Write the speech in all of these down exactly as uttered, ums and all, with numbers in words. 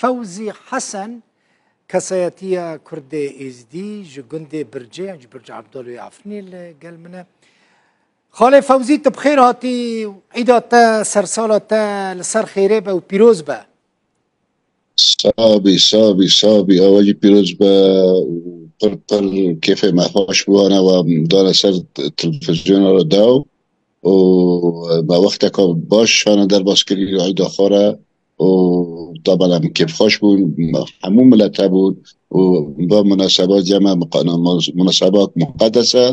Fewzî Hesen, kesayetiya Kurdê Êzdî ji gundê Bircê, yan jî Birc Abdal û Efrînê li gel min e. Xalê Fewzî, tu bi xêr hatî, îda te, sersala te li ser xêrê be û pîroz be. Sabî, sabî, sabî, awa jî pîroz be û pir pir kêfê me xweş bû, ana we dane ser televizyona re daw û me wexteka baş hane derbas kirî û eyda xwe re û taban em kêfxweş bûn, hemû milet hebûn û bi munaseba cem e, muqa-, munaseba muqedes e.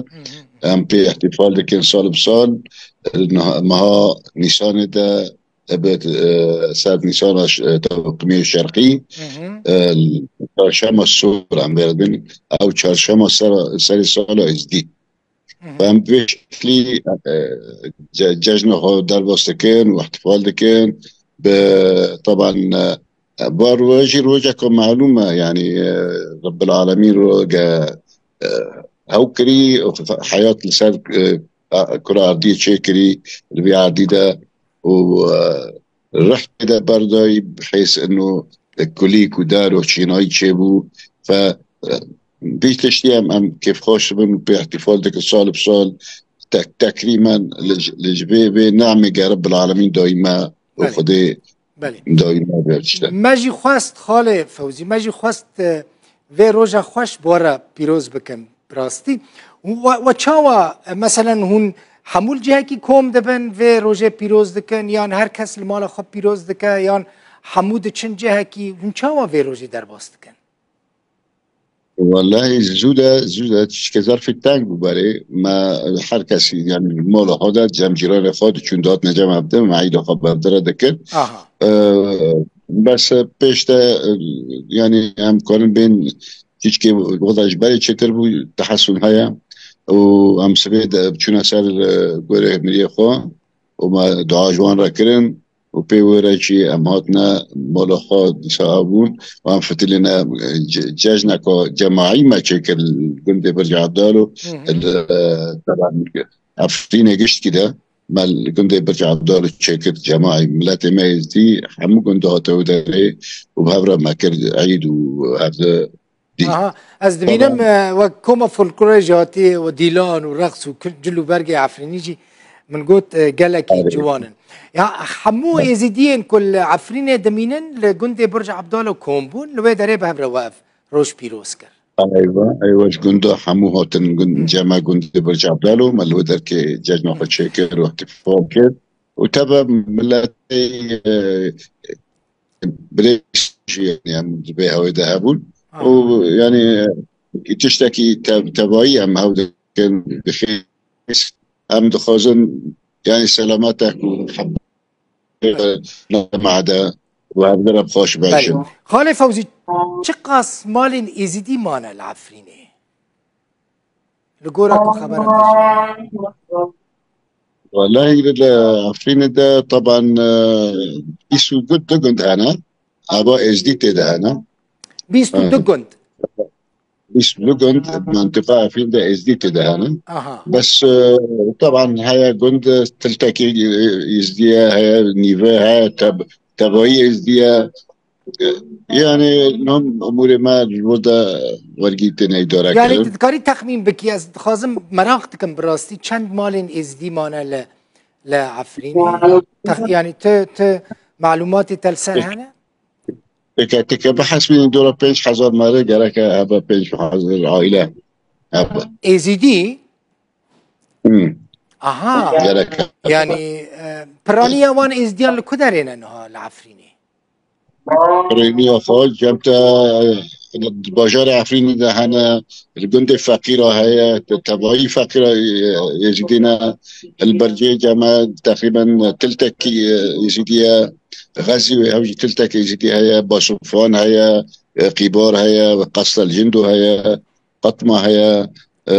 Em pê îhtîfal dikin sal bi sal. Niha, meha Nîsanê de, ebe, e, ser Nîsana ş-, e, tewqimê şerqî, e, çarşema sor em vê re dibin. Ew çarşema ser, serê sala Êzdî. Em bi vê şeklî, e, ce-, cejna xwe derbas dikin û îhtîfal dikin. Bi, taban, e, e, bar we jî rojeka melûm e, yanî, e, Rebbil Alemîn roge, e, hew kirî, heyat li ser, e, a, kura erdî çêkirî, li vî erdî de û, e, rih pê de berdayî, bi hês ino kulîk û dar û çînayî çêbû. Fe, e, vî tiştî em, em kêfxweş dibin û pê îhtîfal dikin sal bi sal. Tek-, tekrîmen li, li ji vê, vê nemê ge Rebbil Alemîn dayî me û Belê. Xwedê Belê. dayî me vê tişte. Me jî xwest, xalê Fewzî, me jî xwest, e, vê roja xweş bi we re pîroz bikin. Bi rastî. We, we çawa, e, meselen hûn hemû li cihekî kom dibin, vê rojê pîroz dikin, yan her kes li mala xwe pîroz dike, yan hemû diçin cihekî, hûn çawa vê rojê derbas dikin? Wellahî zû de, zû de tiştke zerfî teng bû berê. Me her kesî, yanî mala xwe de, cem cîranê xwe diçûn, dihatin cem hevdin, me eyda xwe bi hevdire dikir. Aha. Ee, bes pêş de, e, yanî em karin bên Çîçkê wexta ji berê çêtir bû, tehesûn heye û em sibê de çûne ser, e, gorê miriyê xwe û me dua ji wan re kirin û pê wê re jî em hatine mala xwe dîsa hebûn û em fitilîne, e, ce-, cejneka cemaî me çêkir li gundê Birca Abdalo, Hı hı. li, e, Efrînê giştkî de me li gundê Birca Abdalo çêkir cemaî. Miletê me Êzdî hemû gund hate wê derê û bi hev re me kir eîd û hevde Dî. Aha, ez dibînim, Tamam. e, wek koma folklorê jî hatî û dîlan û reqs û kil-, cil û bergê Efrînî jî min got, e, gelekî Erê. ciwan in. Ya hemû Erê. Êzidiyên ku li Efrînê dimînin li gundê Burj Abdalo kom bûn, li wê derê bi hev re we ev roj pîroz kir. Eywa, eywa ji gunda hemû hatin gund, Hı. cema gundê Burj Abdalo, me li wê derkê cejna xwe Hı. çêkir û îhtîfal kir. Û tebe miletê, e, birêz jî, yanî em di vê hewê de hebûn. Aha. Û yanî tiştekî te-, tevayî em hew dikin, bi xêr. Em dixwazin, yanî selametek û heb-, Belê. cemaê de û hevdire bi xweş Belê. bejin. Xalê Fewzî, çiqas malên Êzidî mane li Efrînê? Li gora ku xebera te jî heye. Wellahî li Efrînê de taban, e, bîst û du gund hene. Ava Êzdî tê de hene. Bîst û du Ha. gund. Bîst û du gund, mentiqa Efrîn de Êzdî tê de hene. Aha. Bes, e, taban heye gund, e, tiltekî, e, Êzdî ye, heye nîve, heye teb-, tevayî Êzdî ye. Yanî, nom umûrê me ji bo de wergî têne îdare Yanî, kirin. Tu dikarî texmîn bikî, ez dixwazim, meraq dikim bi rastî, çend malên Êzidî mane li, li Efrînê? Tex-, yanî, tu, tu malûmatê te li ser Peki. hene? Peki, tike bihesbînin dora pênc hezar mare gereke hebe pênc hezar aîle hebe. Êzidî? Hmm. Aha. Gereke. Yanî, e, piraniya wan Êzidiyan li ku derê ne niha li Efrînê? Rêniya xwe cem te, e, bajarê Efrînê de hene, li gundê feqîra heye, te-, tevayî feqîra, e, Êzidî ne, li Bircê cem e, teqrîben tiltekî, e, Êzidî ye, Xezî wê hev jî tiltekî Êzidî heye, Basûfan heye, e, Qîbar heye, Qestel Cindo heye, Qetma heye, e,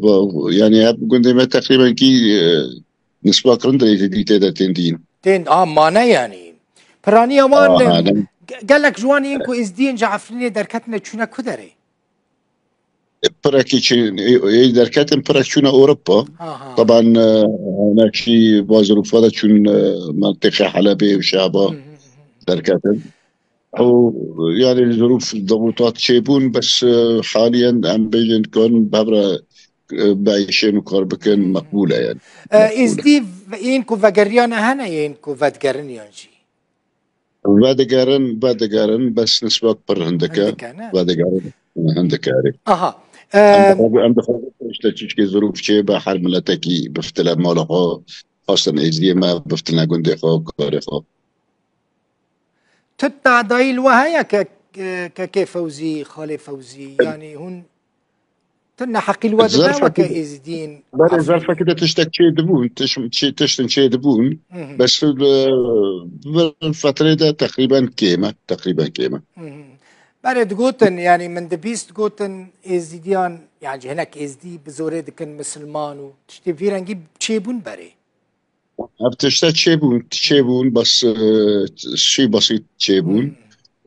bu, yanî hep gundê me teqrîben kî, e, nisba kirin de Êzidî tê de tên dîn. Tên, a, mane yanî. Piraniya wan, Aha, e, ne? ge-, gelek ji wan yên ku Êzidiyên ji Efrînê derketine çûne ku derê? Pirekî çi, ê, ê derketin pirek çûne Ewropa. Aha. Taban, e, hinekî bazirûfa de çûn, e, mentiqê Helebê û Şehba Hı hı hı. derketin. Ew, yani, zirûf, dixûtat çêbûn, bes, e, haliyen em bêjin karin bi hev re, e, bi eyşên û kar bikin, meqbûl e, yani. E, Meqbûl e. Êzdî v-, yên ku vegeriyane hene, yên ku vedigerin yan jî? Vedigerin, vedigerin, bes nisbek pir hindik e. Hindik e, ne? Vedigerin, hindik e, erê. Aha. Em Em, dixwazin, em dixwazin işte çiçkê zirûf çêbe, her miletekî bifitile mala xwe, xastin Êzdiyê me, bifitile gundê xwe, karê xwe. Tu tadayî li we heye ke, ke, kekê Fewzî, xalê Fewzî, yanî hûn tu neheqî li we dibe weke Êzidiyên Berê Efrînê? Zerfekî de tiştek çê dibûn, tiş-, çê-, tiştin çê dibûn. Hı hı. Bes, e, vê fetrê de teqrîben kêm e, teqrîben kêm e. Hı hı. Berê digotin, yanî min dibîst, digotin Êzidiyan, yanî hinek Êzidî bi zorê dikin misilman û tiştê vî rengî çêbûn berê. Ev tişte çêbûn, çêbûn, bes, e, şî besît çêbûn. Hmm.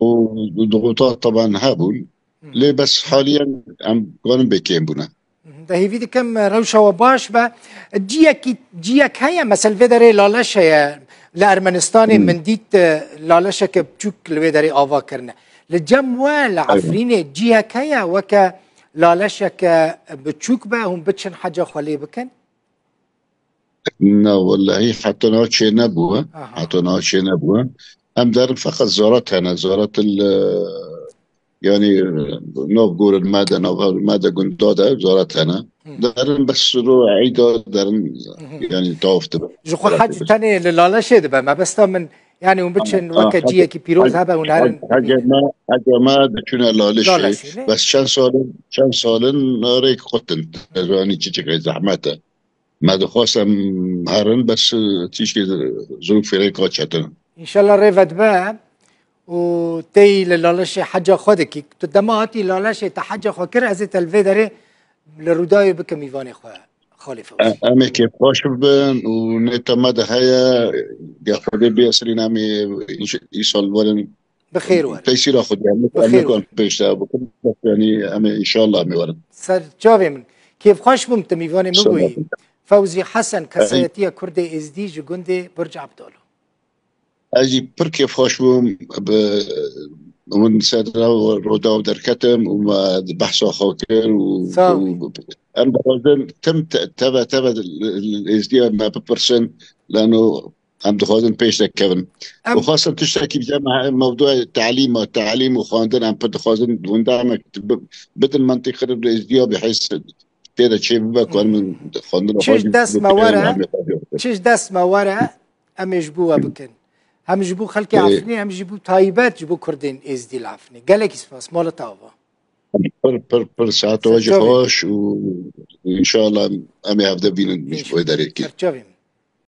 Û dixûta taban hebûn. Hmm. Lê bes haliyen em kanin bê kêm bûne. Hmm. De hêvî dikim, e, rewşa we baş be. Ciyekî, ciyek heye, mesel vê derê Laleş heye. Li Ermenistanê Hmm. min dît, e, Laleşeke biçûk li wê derê ava kirine. Li cem we, li Eywa. Efrînê ciyek heye weke Laleşeke biçûk be, hûn biçin heca xwe lê bikin? Na, wellahî heta niha çê nebûye. Aha. Heta niha çê nebûye. Em derin feqet zarat hene. Zarat il, e, yani, e, nav gorin me de, nav me de gunda de zarat hene. Hı. Derin bes ro eyda derin, Hı hı. yani, tawaf dibe. Ji xwe Zarat hec dibe. Tenê li Laleşê dibe. Mebesta min, yani, hûn biçin Ama, weke ha, ciyekî pîroz hec, hebe, hûn herin hec, hece me, hece me diçûne Lalişê. Lalişê, ne? Bes çend salin, çend salin rêk qutin. Ez anî çiçik zehmet e. Me dixwest em herin, bes, e, tişkê zirûfê rêka çetin. Înşallah rê vedibe û tey li Lalişê heca xwe dikî. Tu dema hatî Lalişê te heca xwe kir, ez ê te li vê derê li Rûdawê bikim mîvanê xwe, xalê Fewzî. E, em ê kêfxweş bibin û nêta me de heye, ger Xwedê biyesirîn em ê înş-, îsal werin. Bi xêr werin. Teysîra Xwedê, em Bi xêr nikan werin. Pêş de bikin, bes, yanî, em ê, înşallah, em ê werin. Ser çavê min. Kêfxweş bûm tu mîvanê min Sağ bûyî. Olun. Fewzî Hesen, Ey. Kesayetiya Kurdê Êzdî ji gundê Burc Abdalo. Ez jî pir kêfxweş bûm, bi, min ser Rûdaw derketim û me behsa xwe kir û, Sağ ol. û em dixwazin tim te-, teve, teve li, li Êzdiya me bipirsin, leno em dixwazin pêş de kevin. Em Û xasan tiştekî bize me-, mewdûya telîm e, telîm û xwendin em pir dixwazin winda me bi-, bidin mentiqir li Êzdiya bi heyz tê de çê bibe ku em xwendina Çi xwe ji jî dest me bikevin, were, em ê xwe jî bikevin. Çi ji dest me were, em ê ji bo we bikin. Hem ji bo xelkê Ê. Efrînê, hem jî bo taybet ji bo Kurdên Êzdî li Efrînê. Gelekî spas, mala te ava. Pir, pir, pir saeta we jî Serçavê. Xweş û înşallah em ê hevde bînin ji bo derê kî. Serçavê min.